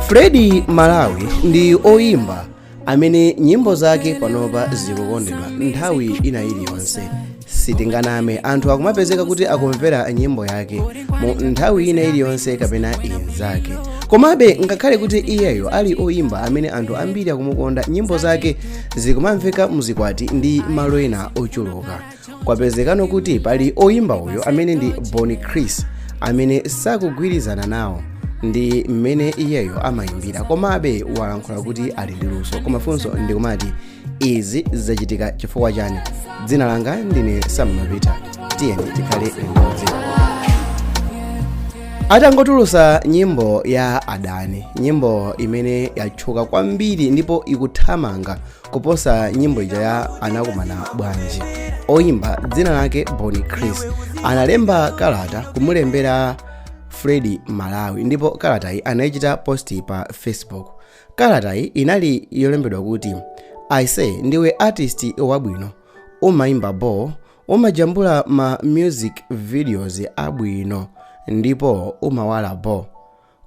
Freddy Malawi ndi oyimba amene nyimbo zake panopa zikukondedwa nthawi ina iliyonse. Sitinganame, anthu akumapezeka kuti akumvera nyimbo yake mu nthawi ina iliyonse kapena inzake. Komabe ngakhale kuti iyeyo ali oyimba amene anthu ambiri akumukonda, nyimbo zake zikumamveka muzikwati ndi malo ena ochuluka, kwapezekano kuti pali oyimba uyo amene ndi Bonnie Chris amene sakugwirizana nawo ndi mmene iyeyo amayimbira, komabe walankhula kuti ali ndi luso. Koma funso ndikumati, izi zachitika chifukwa chani? Dzina langa ndine Sam Mapita, tiyeni tikhale limodzi. Atangotulusa nyimbo ya Adani, nyimbo imene yatchuka kwambiri ndipo ikuthamanga kuposa nyimbo ija ya Anakumana Bwanji, oyimba dzina lake Bonnie Chris analemba kalata kumulembera Freddy Malawi, ndipo kalatayi anayichita post pa Facebook. Kalatayi inali yolembedwa kuti, "Aise, ndiwe artist wabwino, umayimba bo, umajambula ma music videos abwino ndipo umawala bo.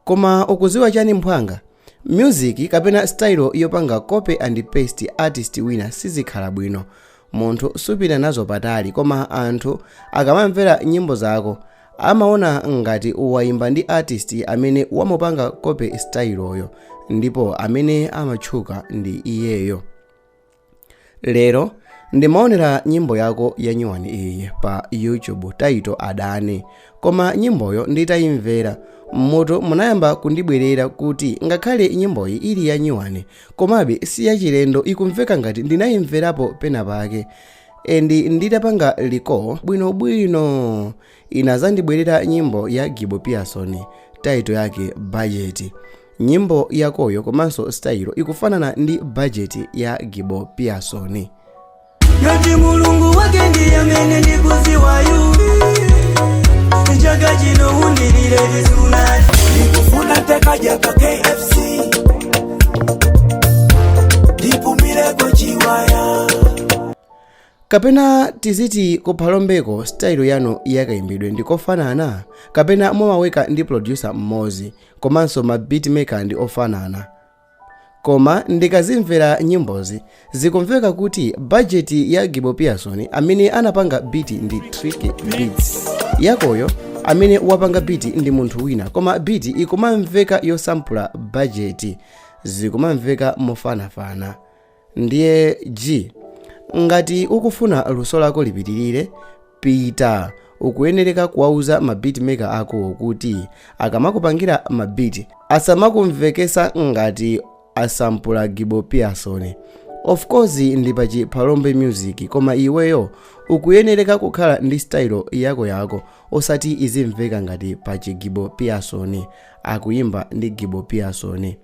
Koma ukuziwa chani mphwanga? Music kapena style yopanga copy and paste artist wina sizikhala bwino. Munthu supita nazo patali, koma anthu akamamvera nyimbo zako amaona ngati wayimba ndi artist amene wamupanga copy styleyo, ndipo amene amatchuka ndi iyeyo. Lero ndimaonera nyimbo yako ya nyuwani iyi pa YouTube, title Adani. Koma nyimboyo nditayimvera, mmutu munayamba kundibwerera kuti ngakhale nyimboyi ili ya nyuwani, komabe si yachilendo, ikumveka ngati ndinayimverapo pena pake. And nditapanga recall bwinobwino, inazandibwerera nyimbo ya Gibo Pearson, title yake Budget. Nyimbo yakoyo komanso style ikufanana ndi Budget ya Gibo Pearson. Ngati Mulungu wake ndiye amene ndikuziwayu, chaka chino undilire tisunati. Ndikufuna tekaja pa KFC, ndipumileko chiwaya. Kapena tiziti kuphalombeko style yanu yakayimbidwe ndikofanana, kapena mumaweka ndi producer mmodzi, komanso ma beatmaker ndi ofanana? Koma ndikazimvera nyimbozi, zikumveka kuti Budget ya Gibo Pearson amene anapanga beat ndi Tricky Beats, yakoyo amene wapanga beat ndi munthu wina, koma beat ikumamveka yosampula Budget, zikumamveka mofanafana. Ndiye G, ngati ukufuna luso lako lipitirire, pita ukuyenereka kuwauza ma beatmaker ako kuti akamakupangira ma beat asamakumvekesa ngati asampula Gibo Pearson. Of course ndi pachi Phalombe music, koma iweyo ukuyenereka kukhala ndi style yako yako, osati izimveka ngati pachi Gibo Pearson akuyimba ndi Gibo Pearson.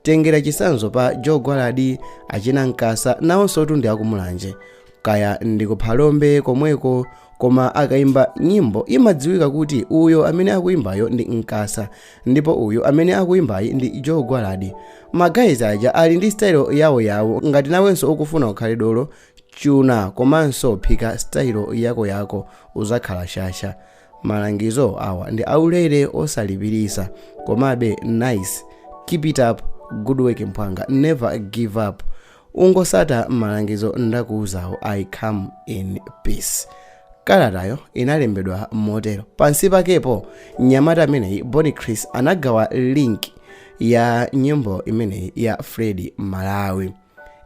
Tengera chisanzo pa Joe Gwaladi, achina Nkasa, nawonso ndi akumulanje kaya ndikuphalombe komweko, koma akayimba nyimbo imadziwika kuti uyo amene akuyimbayo ndi Nkasa ndipo uyo amene akuyimbayi ndi Joe Gwaladi. Ma guys aja ali ndi style yawo yawo. Ngati nawenso ukufuna ukhale dolo, chuna komanso phika style yako yako, uzakhala shasha. Malangizo awa ndi aulere, osalipirisa. Komabe nice, keep it up, good work mphwanga, never give up. Ungosata malangizo ndakuuzawo. I come in peace." Kalatayo inalembedwa motero. Pansi pakepo mnyamata ameneyi Bonnie Chris anagawa link ya nyimbo imeneyi ya Fred Malawi.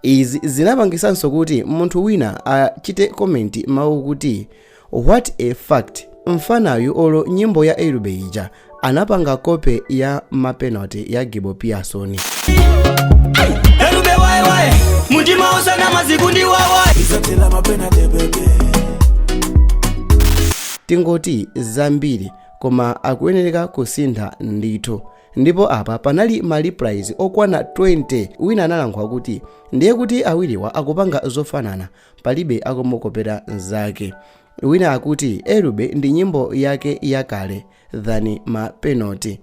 Izi zinapangisanso kuti munthu wina achite comment mawu kuti, "What a fact! Mfanayu olo nyimbo ya Elube ija anapanga copy ya Mapenalty ya Gibo Pearson." Elube waewae, mutima usana mazikundi wawae. Izatela mapenalty bebe. Tingoti zambiri, koma akuyenereka kusintha ndithu. Ndipo apa panali ma replies okwana 20. Wina analankhula kuti, "Ndiye kuti awiriwa akupanga zofanana, palibe akumukopera mnzake." Wina akuti, "Elube ndi nyimbo yake yakale than Mapenalty.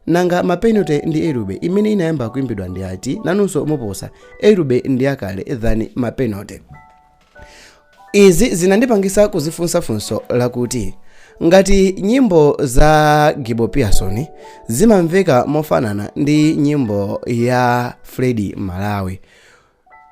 Nanga Mapenalty ndi Elube imene inayamba kuimbidwa ndi ati? Nanunso muposa, Elube ndi yakale than Mapenalty." Izi zinandipangisa kuzifunsa funso lakuti Ngati nyimbo za Gibo Pearson zimamveka mofanana ndi nyimbo ya Freddy Malawi,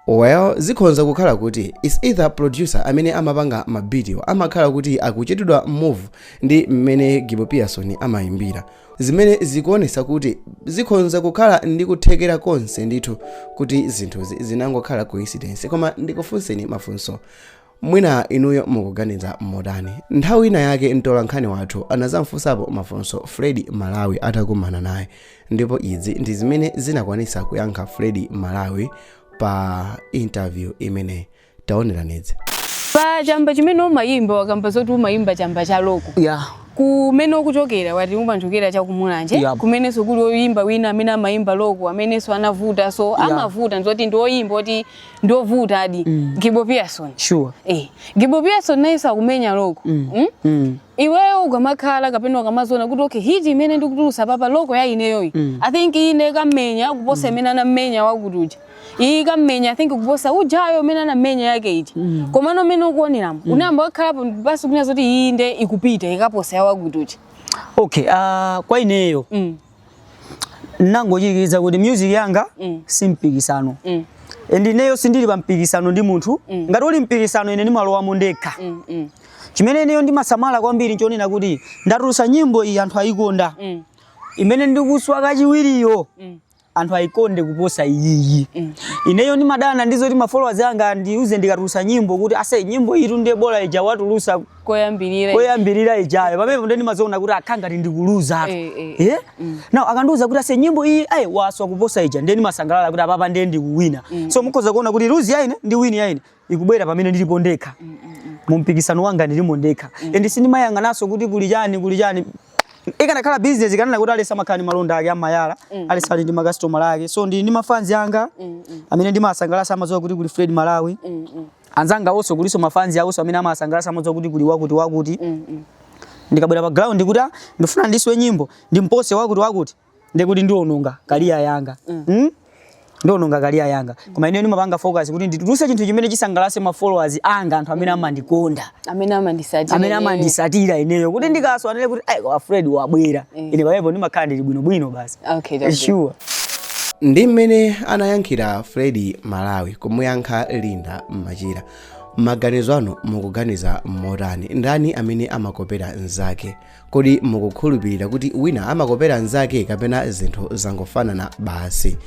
well, zikhonza kukhala kuti is either producer amene amapanga ma beat wo amakhala kuti akuchitidwa move ndi mmene Gibo Pearson amayimbira, zimene zikuonesa kuti zikhonza kukhala ndi kuthekera konse ndithu kuti zinthuzi zinangokhala coincidence. Koma ndikufunseni mafunso, mwina inuyo mukuganiza motani? Nthawi ina yake mtolankhani wathu anazamfunsapo mafunso Freddy Malawi atakumana naye, ndipo izi ndi zimene zinakwanisa kuyankha Freddy Malawi pa interview imene. Taoneranidzi. Pa chamba chimene umayimba, wakamba zoti umayimba chamba cha local. Kumene ukuchokera, wati umachokera chakumulanje, kumenenso kuli oyimba wina amene amayimba local, amenenso anavuta, so amavuta nzoti ndi oyimba oti ndiovuta adi, Gibo Pearson. Gibo Pearson nayenso akumenya local, Iweyo ukamakhala kapena ukamaziona kuti okay, hit imene ndikutulusa papa, local ya ineyoyi, I think ine kammenya kuposa imene anammenya wakuti uja, iyi kammenya, I think, kuposa ujayo imene anammenya yake iji. Komano umene ukuoneramo, unayamba wakhalapo basi kunena zoti iyi nde ikupita ikaposa ya wakuti uja? Okay, kwa ineyo nangochirikiza kuti music yanga si mpikisano and ineyo sindili pa mpikisano ndi munthu. Ngati uli mpikisano, ine ndimalowamo ndekha. Chimene ineyo ndimasamala kwambiri nchonena kuti ndatulusa nyimbo iyi, anthu ayikonda, imene ndikuswa kachiwiriyo anthu ayikonde kuposa iyiyi. Ineyo ndimadana ndizoti ma followers anga andiuze ndikatulusa nyimbo kuti ase, nyimbo iyi ndiye bola ija watulusa koyambirira. Koyambirira ijayo. Pamenepo ndiye ndimazoona kuti akha ngati ndikuluzatu. Eh? Now akandiuza kuti ase, nyimbo iyi ayi waswa kuposa ija, ndiye ndimasangalala kuti apapa ndiye ndikuwina. So mukhoza kuona kuti lose yaine ndi win yaine ikubwera pamene ndilipo ndekha mu mpikisano wanga, ndilimo ndekha and sindimayang'ananso kuti kuli chani, kuli chani. Ikanakhala business, ikanena kuti alesa makhala ndi malonda ake amayala, alesa ali ndi makasitomala ake. So ndili ndi mafanzi anga amene ndimasangalasa, amadziwa kuti kuli Fred Malawi. Anzanga onso kuliso mafanzi awonso amene amasangalasa, amadziwa kuti kuli wakuti wakuti. Ndikabwera pa ground kuti ah, ndifuna ndiswe nyimbo, ndimpose wakuti wakuti, ndikuti ndiononga career yanga, Ndiononga career yanga. Koma ine ndimapanga focus kuti ndituluse chinthu chimene chisangalase ma followers anga, anthu amene amandikonda, amene amandisatira, amene amandisatira ineyo, kuti ndikaswa anene kuti ai, kwa Fred wabwera. Ine pamenepo ndimakhala ndili bwinobwino basi. Okay, that's Sure. Ndi mmene anayankhira Freddy Malawi kumuyankha Linda Machira. Maganizo anu, mukuganiza motani? Ndani amene amakopera mnzake? Kodi mukukhulupirira kuti wina amakopera mnzake kapena zinthu zangofanana basi?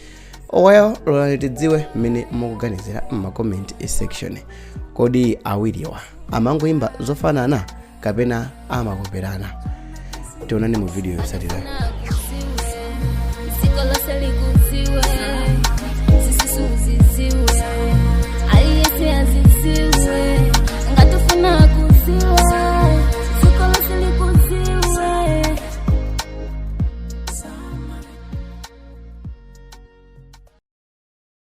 Well, lolani tidziwe mmene mukuganizira m'ma comment section. Kodi awiriwa amangoyimba zofanana kapena amakoperana? Tionane mu video yotsatira.